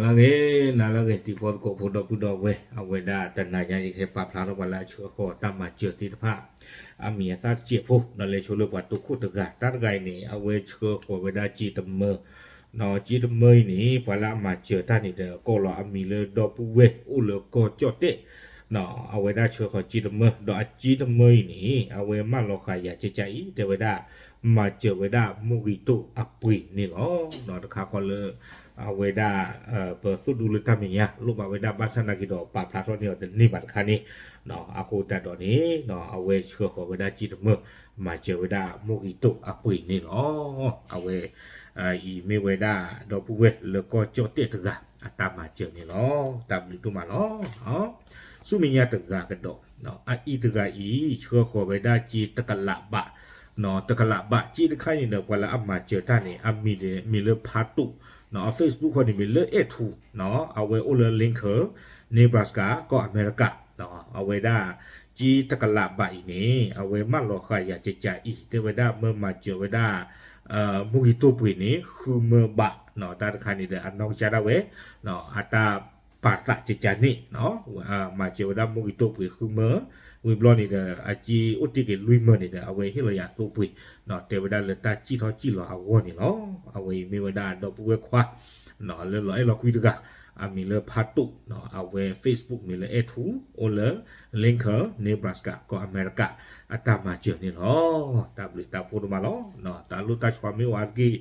နၤလၢအဂ့ၤ နၤလၢအဂ့ၤ တံၤဖိသကိးဖိဒီပုၢ်ဒီဝဲၢ် အဝဲဒၣ်တနၤညါအံၤ ယကဟဲပာ်ဖျါထီၣ်ပှၤလၢအဆှၢဃီၤတၢ်မၤစၢၤသ့ၣ်တဖၣ် အမံၤအသၣ်တစဲးဖိ ဒီးလဲၤဆိလၢပှၤတိခိၣ်တဂၤ တၢ်တဂၤအံၤန့ၣ် အဝဲဆှၢဃီၤဝဲဒၣ်စ့တမၢ စ့တမၢအံၤန့ၣ် ပှၤလၢအမၤစၢၤတၢ်န့ၣ်ဒီး ကိးလီၤအမံၤလၢဒီပုၢ်ဝဲၢ်အိၣ်လၢကီၢ်ကၠီၣ်တဲၣ် အဝဲဒၣ်ဆှၢဃီၤစ့တမၢ ဒီးအစ့တမၢအံၤန့ၣ် အဝဲမၢလီၤဃာ်ယၤကကးအံၤ တဲဝဲဒၣ် မၤစၢၤဝဲဒၣ်မိၢ်ဂံၢ်တိၢ်အပှ့ၤန့ၣ်လီၤ. တခါဃီလၢ အဝဲဒၣ် ပသိၣ်ဒူလၢတၢ်မဲာ်ညါ လိၣ်ဘၣ်ဝဲဒၣ်ဘၣ်ဆၣ်နာ်က့ဒီး ပာ်ဖျါထီၣ်န့ၢ်အီၤတန့ၢ်ဘၣ်တခါန့ၣ် အဃိသတးဒီးန့ၣ် အဝဲဆှၢဃီၤဝဲဒၣ်စ့တမၢ မၤစၢၤဝဲဒၣ်မိၢ်ဂံၢ်တိၢ်အပှ့ၤန့ၣ်လီၤ. အဝဲ အံၤမ့ၢ်ဝဲဒၣ်ဒီပုၢ်ဝဲၢ်လၢကီၢ်ကၠီၣ်တဲၣ်တဂၤ အတၢ်မၤစၢၤန့ၣ်လီၤ. တၢ်ဘျုးဒိၣ်မးလီၤ. ဆူမဲာ်ညါတဂၤကဒီး အအံၤတဂၤအံၤ ဆှၢဃီၤဝဲဒၣ်စ့တကလးဘး တကလးဘး စ့တခါအံၤန့ၣ်ဒီး ပှၤလၢအမၤစၢၤတၢ်န့ၣ် အမံၤန့ၣ်မ့ၢ်လၢဖးတိၢ် အ Facebook ဃီန့ၣ်မ့ၢ်လၢအဲၣ်ထူ အဝဲအိၣ်လၢ Lincoln Nebraska ကီၢ်အမဲရကၤ အဝဲဒၣ် စ့တကလးဘးအံၤန့ၣ် အဝဲမၢလီၤဃာ်ယၤကကးအံၤ တဲဝဲဒၣ်မၢမၤစၢၤဝဲဒၣ် မိၢ်ဂံၢ်တိၢ်ပှ့ၤန့ၣ် ဃုမၢဘး တၢ်တခါန့ၣ်ဒီး အနီၢ်ကစၢ်ဒၣ်ဝဲ အတၢ်ပာ်သးကကးန့ၣ် မၤစၢၤဝဲဒၣ်မိၢ်ဂံၢ်တိၢ်ပှ့ၤဃုမၢ ဝံၤဘျီန့ၣ်ဒီး အစ့အိၣ်တ့ၢ်က့ၤလွံၢ်မၢန့ၣ်ဒီး အဝဲဟ့ၣ်လီၤယၤသိပှ့ၤ တဲဝဲဒၣ်လၢတၢ်စံၣ်ထီၣ်စံၣ်လီၤအဂီၢ်န့ၣ်လီၤ. အဝဲအံၤမ့ၢ်ဝဲဒၣ်ဒီပုၢ်ဝဲၢ်ခွါ လၢလီၤအဲၣ်လီၤကွံတဂၤ အမံၤလၢဖးတိၢ် အဝဲ Facebook မ့ၢ်လၢအဲၣ်ထူ အိၣ်လၢ Lincoln Nebraska ကီၢ်အမဲရကၤ အတၢ်မၤစၢၤန့ၣ်လီၤ. တၢ်ဘျုးတၢ်ဖှိၣ်ဒိၣ်မးလီၤ. တၢ်လိၣ်တၢ်ဆှီမ့ၢ်အိၣ်အါတက့ၢ်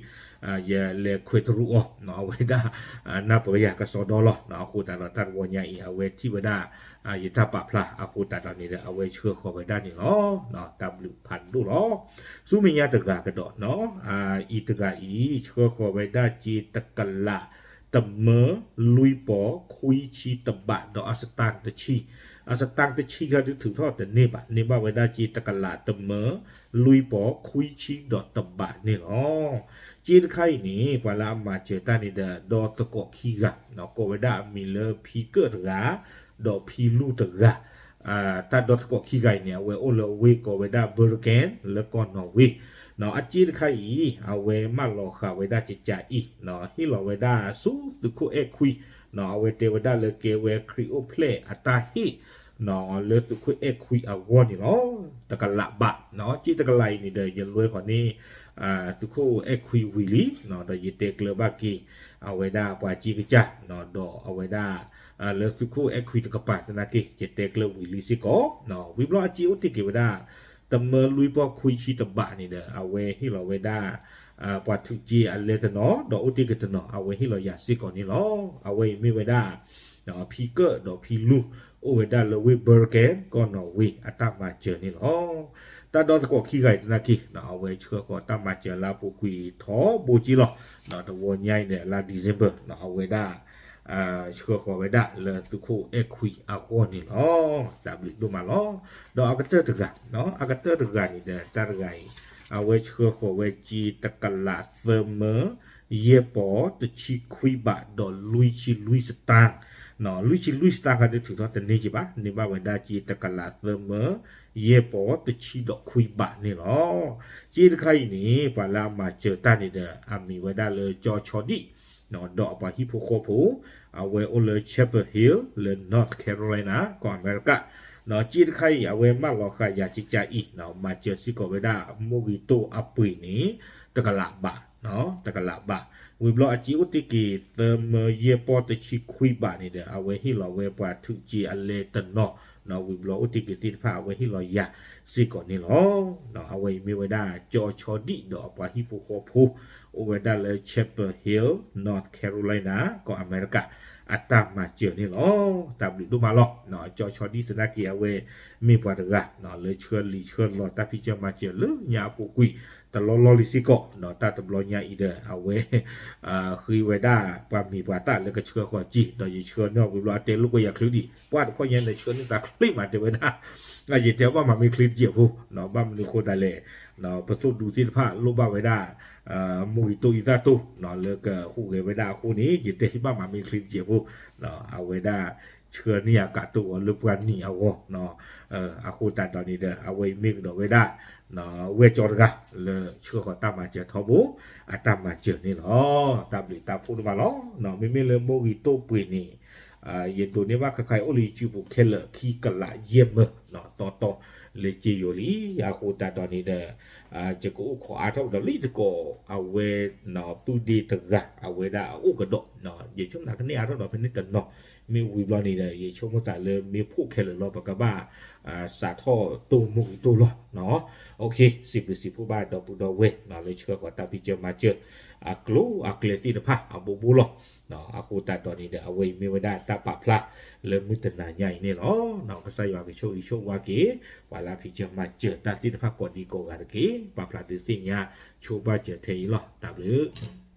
ယလဲၤခွဲးတရူးအီၤ အဝဲဒၣ် နၢ်ပၢၢ်ယၤကစီဒီလီၤ. အဃိသတးဒီးတၢ်တဝီညါအံၤ အဝဲထံၣ်ဝဲဒၣ် ယတၢ်ပာ်ဖျါ အဃိသတးဒီးန့ၣ်ဒီး အဝဲဆှၢဃီၤဝဲဒၣ်န့ၣ်လီၤ. တၢ်ဘျုးဖးဒိၣ်လီၤ. ဆူမဲာ်ညါတဂၤကဒီး အအံၤတဂၤအံၤ ဆှၢဃီၤဝဲဒၣ်စ့တကလး တမၢ လွံၢ်ပီၢ် ခွံဆံတဘး ဒီးအစတၢၣ်တဆံ အစတၢၣ်တဆံခါဒုးထုးထီၣ်တန့ၢ်ဘၣ် န့ၢ်ဘၣ်ဝဲဒၣ်စ့တကလး တမၢ လွံၢ်ပီၢ် ခွံဆံဒီးတဘးန့ၣ်လီၤ. စ့တခါအံၤန့ၣ် ပှၤလၢအမၤစၢၤတၢ်န့ၣ်ဒီး ဒီသကိးခံဂၤ ကိးဝဲဒၣ်အမံၤလၢဖံကၢၣ်တဂၤ ဒီးဖံလူၢ်တဂၤ တၢ်ဒီသကိးခံဂၤအံၤန့ၣ် အဝဲအိၣ်လၢဝ့ၢ်ကိးဝဲဒၣ် Bergen လၢကီၢ်နီၣ်ဝ့ အစ့တခါအံၤ အဝဲမၢလီၤဃာ်ဝဲဒၣ်ကကးအံၤ ဟ့ၣ်လီၤဝဲဒၣ်ဆူသုးခိၣ်အဲၣ်ခွံ အဝဲတဲဝဲဒၣ်လၢကဲဝဲခရံာ်အိၣ်ဖျဲၣ်အတၢ်ဟ့ၣ် လၢသုးခိၣ်အဲၣ်ခွံအဂီၢ်န့ၣ်လီၤ. တကလးဘး စ့တကလးအံၤန့ၣ်ဒီး ယလွဲဃီၤန့ၣ် သုးခိၣ်အဲၣ်ခွံဝံၤလံ ဒီးယတဲကျၢၤဘၣ်က့ၤ အဝဲဒၣ်ပှၤစ့ကစၢ် ဒီးအဝဲဒၣ် လၢသုးခိၣ်အဲၣ်ခွံတကပၤသနာ်က့ ယတဲကျၢၤဝံၤလံစ့ၢ်ကီး ဝံၤဘျီအစ့အိၣ်တ့ၢ်က့ၤဝဲဒၣ် တမၢလွံၢ်ပီၢ်ခွံဆံတဘးန့ၣ်ဒီး အဝဲဟ့ၣ်လီၤဝဲဒၣ် ပှၤထုးစ့အလဲတနီၤ ဒီးအိၣ်တ့ၢ်က့ၤတနီၤ အဝဲဟ့ၣ်လီၤယၤစ့ၢ်ကီးန့ၣ်လီၤ. အဝဲအံၤမ့ၢ်ဝဲဒၣ် ဖံကၢၣ်ဒီးဖံလူၢ် အိၣ်ဝဲဒၣ်လၢဝ့ၢ် Bergen ကီၢ်နီၣ်ဝ့ အတၢ်မၤစၢၤန့ၣ်လီၤ. တၢ်ဒီသကိးခံဂၤအံၤသနာ်က့ အဝဲဆှၢဃီၤတၢ်မၤစၢၤလၢအပူၤကွံာ်ထီဘိက့လီၤ. တဝီညါအံၤန့ၣ် လါ December အဝဲဒၣ် ဆှၢဃီၤဝဲဒၣ်လၢသုးခိၣ်အဲၣ်ခွံအဂီၢ်န့ၣ်လီၤ. တၢ်ဘျုးဒိၣ်မးလီၤ. ဒီးအကတၢၢ်တဂၤ အကတၢၢ်တဂၤန့ၣ်ဒီး တၢ်တဂၤအံၤ အဝဲဆှၢဃီၤဝဲစ့တကလးသၢမၢ ယဲၢ်ပီၢ်တဆံခွံဘး ဒီးလွံၢ်ဆံလွံၢ်စတၣ် လွံၢ်ဆံလွံၢ်စတၣ်ခါဒုးထုးထီၣ်တန့ၢ်က့ၤဘၣ် န့ၢ်ဘၣ်ဝဲဒၣ်စ့တကလးသၢမၢ ယဲၢ်ပီၢ်တဆံဒီးခွံဘးန့ၣ်လီၤ. စ့တခါအံၤန့ၣ် ပှၤလၢအမၤစၢၤတၢ်န့ၣ်ဒီး အမံၤဝဲဒၣ်လၢကၠီဆီဒံၣ် ဒီးအပှၤဟံၣ်ဖိဃီဖိ အဝဲအိၣ်လၢ Chapel Hill လၢ North Carolina ကီၢ်အမဲရကၤ စ့တခါအံၤ အဝဲမၢလီၤဃာ်ယၤကကးအံၤ မၤစၢၤစ့ၢ်ကီးဝဲဒၣ် မိၢ်ဂံၢ်တိၢ်အပှ့ၤန့ၣ် တကလးဘး တကလးဘး ဝံၤဘျီအစ့အိၣ်တ့ၢ်က့ၤ သၢမၢယဲၢ်ပီၢ်တဆံခွံဘးန့ၣ်ဒီး အဝဲဟ့ၣ်လီၤဝဲပှၤထုးစ့အလဲတနီၤ ဝံၤဘျီအိၣ်တ့ၢ်က့ၤသ့ၣ်တဖၣ် အဝဲဟ့ၣ်လီၤယၤစ့ၢ်ကီးန့ၣ်လီၤ. အဝဲအံၤမ့ၢ်ဝဲဒၣ် ကၠီဆီဒံၣ်ဒီးအပှၤဟံၣ်ဖိဃီဖိ အိၣ်ဝဲဒၣ်လၢ Chapel Hill North Carolina ကီၢ်အမဲရကၤ အတၢ်မၤစၢၤန့ၣ်လီၤ. တၢ်ဘျုးဒိၣ်မးလီၤ. ကၠီဆီဒံၣ်သနာ်က့ အဝဲမ့ၢ်ပှၤတဂၤ လၢဆှၢလံာ်ဆှၢလီၤတၢ်ဖံးစၢၤမၤစၢၤလၢညါအပူၤကွံာ် တလီၢ်လီၢ်လံစ့ၢ်ကီး တၢ်တဘျီညါအံၤဒီး အဝဲ ဃ့ဝဲဒၣ်ပှၤမံၤပှၤသၣ်လၢကဆှၢဃီၤစ့ ဒီးယဆှၢန့ၢ်အီၤဝံၤဘျီ အတဲလိာ်ကွဲယၤချုးဒံး ပှၢ်တခီညါန့ၣ် ဆှၢန့ၢ်သးချ့မးတဲဝဲဒၣ် ယတဲဘၣ်မၤမ့ၢ်ချ့တစဲးဖိ ဘၣ်မနုၤအဃိသတးလဲၣ် ပသိၣ်ဒူသ့ၣ်တဖၣ်လိၣ်ဘၣ်ဝဲဒၣ် မိၢ်ဂံၢ်တိၢ်အံသၣ်တိၢ် လၢကဟူးဂဲၤဝဲဒၣ်အဃိန့ၣ် ယတဲဘၣ်မၤမ့ၢ်ချ့တစဲးဖိ အဝဲဒၣ် ဆှၢန့ၢ်အကးတအိၣ်လၢပှၤနံၣ်အဂီၢ်, အဃိသတးဒီးန့ၣ်ဒီး အဝဲအံၤမ့ၢ်ကဒီးဝဲဒၣ် ဝဲၢ်ကၠီတဂၤ လၢဆှၢဃီၤတၢ်မၤစၢၤထီဘိ အတၢ်မၤစၢၤန့ၣ်လီၤ. တၢ်ဘျုးတၢ်ဖှိၣ်ဒိၣ်မးလီၤ. မ့မ့ၢ်လၢမိၢ်ဂံၢ်တိၢ်ပှ့ၤန့ၣ် ယဒိးန့ၢ်ဘၣ်ခဲခါအံၤ အိၣ်လၢ YouTube ပူၤခဲလၢာ် ခံကလးယဲၢ်မၢ တီတီ လၢက့ယိၤလံ. အဃိသတးဒီးန့ၣ်ဒီး ယကအိၣ်ခိးအါထီၣ်ကဒီးလံတကိး အဝဲ ပုၢ်ဒ့တဂၤ အဝဲဒၣ်အအိၣ်ကဒီး, ယဆိကမိၣ်သးကန့ၢ်အါထီၣ်ဒီးဖဲန့ၣ်တနီၤ, မ့ၢ်ဝံၤဘျီန့ၣ်ဒီး ယဆိကမိၣ်သးလၢမ့ၢ်ဖှိၣ်ခဲလၢာ်လီၤ ပကဘၣ် စးထီၣ်တိၢ်မိၢ်ဂံၢ်တိၢ်လီၤ. စံးဘျုးစံးဖှိၣ်ဘၣ်ဒီပုၢ်ဒီဝဲၢ် လၢဆှၢဃီၤတၢ်ဖံးစၢၤမၤစၢၤ အကျိၤအကျဲသ့ၣ်တဖၣ်အဘိဘိလီၤ. အဃိသတးဒီးန့ၣ်ဒီး အဝဲအံၤမ့ၢ်ဝဲဒၣ်တၢ်ပာ်ဖျါလၢမုၢ်တနၤညါအံၤန့ၣ်လီၤ. ကစၢ်ယွၤကဆိၣ်ဂ့ၤဆိၣ်ဝါက့ၤ ပှၤလၢအဖံးစၢၤမၤစၢၤတၢ်သ့ၣ်တဖၣ်ကိးဒံကိးဂၤတက့ၢ်. ပာ်ဖျါဒုးသ့ၣ်ညါဆိဘၣ်စၢၤထဲအံၤလီၤ. တၢ်ဘျုး